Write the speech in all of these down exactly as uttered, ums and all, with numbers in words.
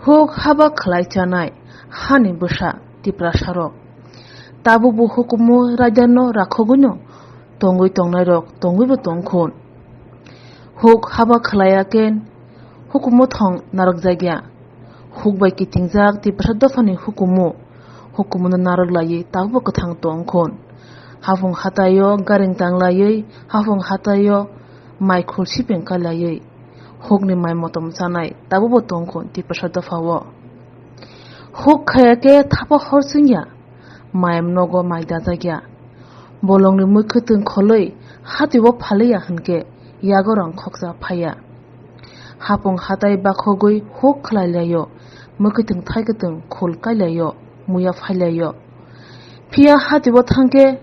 Huk haba khlai chanai hani bwsa Tiprasarok. Tabukbo hukumu raidano rakhogwino tongwi tongnairok tongwibo tongkhun. Huk haba khlaiya khe hukumu thong narwkjakya. Huk bai kitingjak Tiprasa dophani hukumu, hukumuno narwk laiwi tabukbo kwthang tongkhun. Haphung hataio garing tanglaiwi, haphung hataio mai khul sipeng kailaiwi. Hukni mai motom chanai tabukbo tongkhun Tiprasa dophao. Huk khaya khe thapa hor chwngya, mayam nogo mai dajakya. Bolongni mwkhwtwng kholwi hatibo phaliya hinkhe yago rang khoksa phaiya. Hapung hatai bakhogwi huk khlailaio, mwkhwtwng thaikwtwng khul kailaio, muya phailaio. Phiya hatibo thangkhe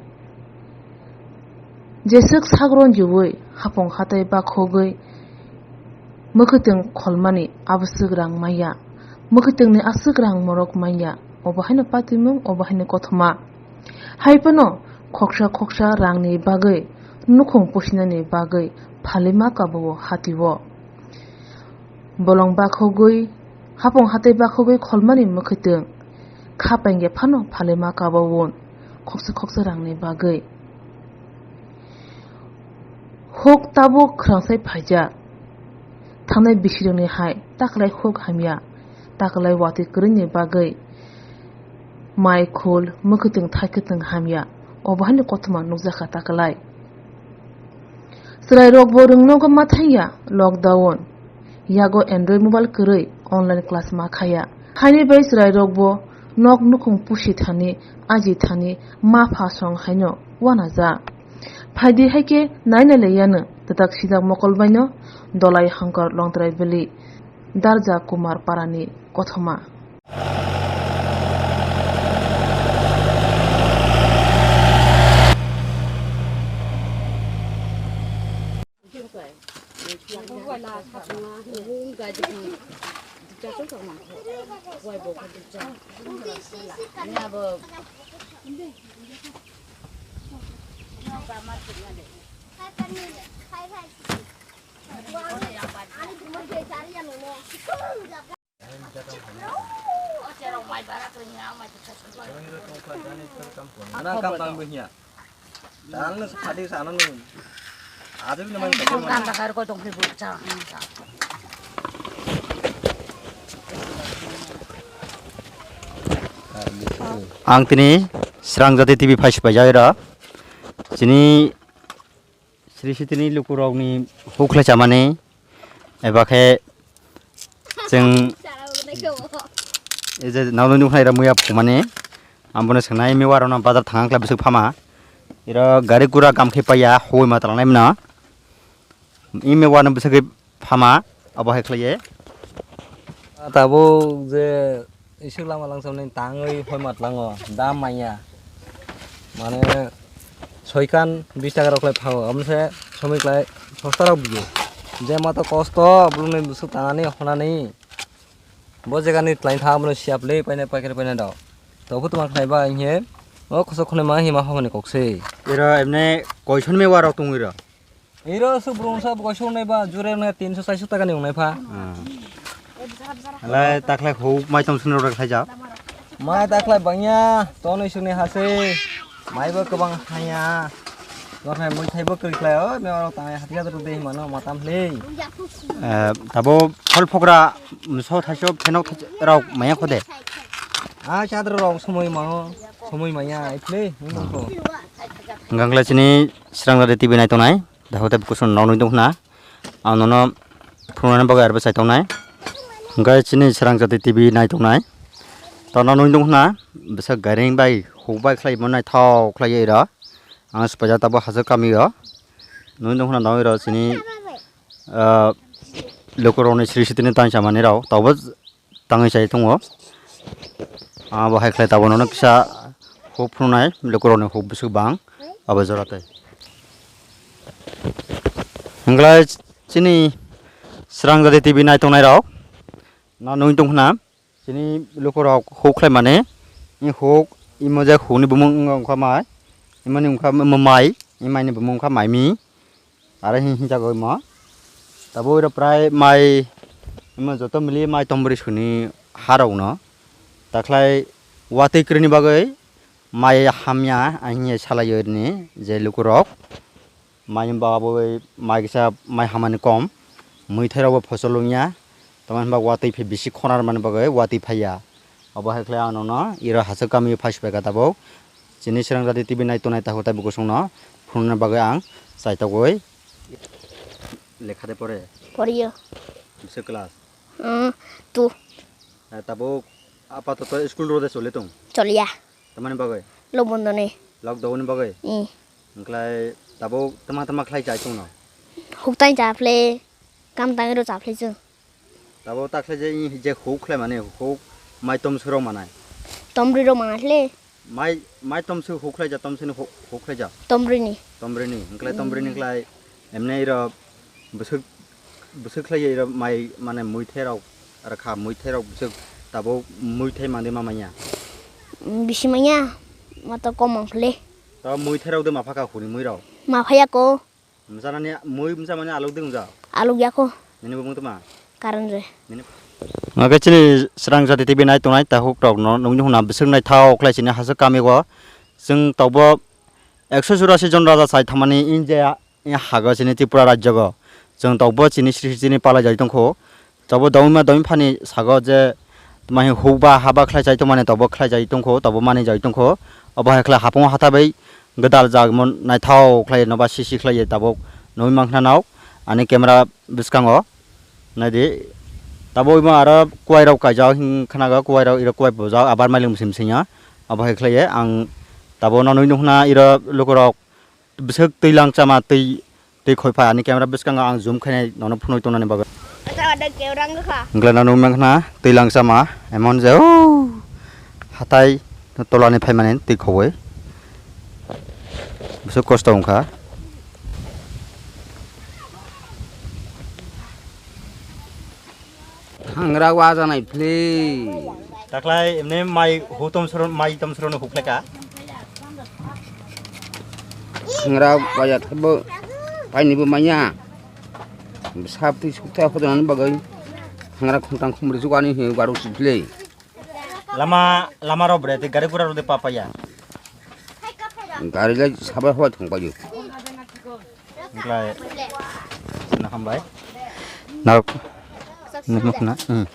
jeswk sagron juwi hapung hatai bakhogwi mwkhwtwng kholmani abwswk rang manya, mwkhwtwngni aswk rang morok manya, obo haino patimung, obo haino kothoma. Hai phano khoksa khoksa rangni bagwi nukhung pusinani bagwi phalima kabo o hati o. Bolong bakhogwi, hapung hatai bakhogwi kholmani mwkhwtwng, kha pengya phano phalima kabo o khoksa khoksa rangni bagwi. Huk tabuk khwrangsai phaijak. Thangnai bisirokni hai taklai huk hamya, taklai watwi kwrwini bagwi mai khul, mwkhwtwng thaikwtwng hamya, obo haino kothoma nukjakha taklai. Chwrairokbo rwngnogo ma thangya lockdown. Yago Android mobile kwrwi online class ma khaya. Haini bai chwrairokbo nok nukhung pusi thani, aji thani, ma pha song haino uanajak. Phaidi hai khe naina le yano, twtak sijak mokol baino Dolai Hangkor Longtrai Valley, Darja Kumar Parani kothoma. Ana kam tang bo hiya. Tang no sadi sana no. Aje bini man kam. Kam da kar ko dong phi bu cha. Ang tini Srang Jati T V phai sipai jai ra. Chini Sri Sitini lukurokni huk khlai chamani, eba khe chwng ei je nokni nuknai rok muya phumani, ang bono swngnai, mewar rokno bazar thang khlai bwswk phama, iro gari gura kam khe paiya, hoi ma twlangnai mano, i mewar no bwswk khe phama, abo hai khlaiye. Tabuk je isuk lama langsamni tangwi hoi matlango, dam manya. Mane soikan bis taka rok lai phago, amse somoi klai sosta rok bigi. Je mato kosto, bulungni busuk tanani honani. Bo jegani tlain tha, amno siap le paine paikar paine dao. Tobo tuma khnai ba hiye, o khosok khone ma hima hokni kokse. Iro emne koison me waro tungwi ro. Iro su brung sa bukoi song nai ba jure nai tinso chaiso taka ni wngnai pha. Ah. Lai taklai huk mai tong sini rok khlai jak. Mai taklai bangya ton isuk ni hase. Mai bo kwbang haya. Noknai mui thai bo kwrwi khlai o me oro tangai hati hati rok de himano matam hlei. Eh, tabo phol phogra so thaiso phenok rok maya khode. Ah chadra rok somoi ma somoi maya ai khlei. Hingkha khlai chini Srang Jati T V nai tongnai. Daho tei kusun nokni tong khna. Ang nono phunuknani bagwi arbo chai tongnai. Hwnkhe chini Srang Jati T V nai tongnai. Tono nukni tong khna, bwsa gairing bai huk bai khlai bo naithok khlai ro. Ang swpaijakha tabuk hajak kami o. Nukni tong khna nokni ro chini, ah, lukurokni sri sitini tang chamani rok. Tabuk tangwi chai tongo. Abo hai khlai tabuk nono kisa huk phunuknai, lukurokni huk bwswk bang abo jora tei. Hwnkhe chini Srang Jati T V nai tongnai rok no nugwi tong khna, chini lukurok huk khlai mani, i huk, imo je hukni bumung wngkha mai, imoni wngkha mai, imoni bumung wngkha mai mi. Aro hin hin jago imo. Tabuk oro prai mai, imo joto mili mai tombori suni harokno. Takhlai watwi kwrwini bagwi mai hamya, ang hiya salaiyo ni je lukurok. Mai bagwi mai kisa mai hamani kom, mwithairokbo phosol wngya, tamni hwnba watwi phi bisi khonar mani bagwi watwi phaiya. Obo hai khlai ang nono iro hasuk kami phai siphaikha tabuk. Chini Srang Jati T V nai tongnai takhuk tei bukusongno phunukna bagwi ang chaitogwi. Lekha de pore? Poriyo. Bwswk class? Hmm, tu. Eh, tabuk apatoto school rode choli tong? Choliya. Tamani bagwi? Lockdown ni. Lockdown ni bagwi? Hmm. Wngkhlai tabuk tama tama khlai chai tongno? Huktai chaphle, kam tangwi ro chaphle chwng. Tabuk takhle je i je huk khlai mani huk mai tom surok manai? Tomri ro manai le. Mai, mai tomswk huklaijak, tomswkni hu-, huklaijak? Tomrini. Tomrini, wngkhlai tomrini khlai, emne iro bwswk, bwswk khlaiya iro mai, mane, muithairok, rwkha muithairok bwswk tabuk muithai mande ma manya? Mm, bisi manya, mato kom mangkhle. Tabuk muithairok de maphaka huni muirok? Maphayako. Msanani mui msa mani alok ding ja. Alok yako. Nini bumung tuma. Karan re. Nini. Oke, chini Srang Jati T V nai tongnai takhuk rok no nungni huna bwswk naithok khlai chini hasuk kami o. Chwng tokbo ekso churasi jon raja chai thangmani in je in hago chini Tripura rajyo go. Chwng tokbo chini sri sri chini palai jai tongkho. Tabuk dongma dongphani sago je tma hing hukba haba khlai chai tongmani tabuk khlai chai tongkho, tabuk mani jai tongkho. Obo hai khlai hapung hata bai gwdal jagmon naithok khlai noba sisi khlai tabuk nugwi mankha nok ani camera bwskango. Naidi tabuk imo aro kuwai rok kaijak hing khnago, kuwai rok iro kuwai bujak abar mailing bwswng bwswng ya. Obo hai khlai ang tabuk no nugwi nukna iro lukurok bwswk twi langchama twi, twi khoi phai ani camera bwskango ang zoom khainai nono phunui tongnani bagwi. Ata ada ke orang kha. Wngkhlai nono nukmankha twi langchama emon je o hatai tolani phaimani twi khogwi bwswk kosto wngkha. Hangra wajanai phle. Taklai emne mai hutom soro, mai tom soro no hukleka. Hangra wajat bo paini bo manya. Sap twi sukta hodan bagwi. Hangra khumtang khumri jugani he baru siphle. Lama, lama ro bre, te gari gura ro de papa ya. Gari lai sabai hoi thong payo. Wngkhlai, na hambai. Narok, nukmukna, hmm.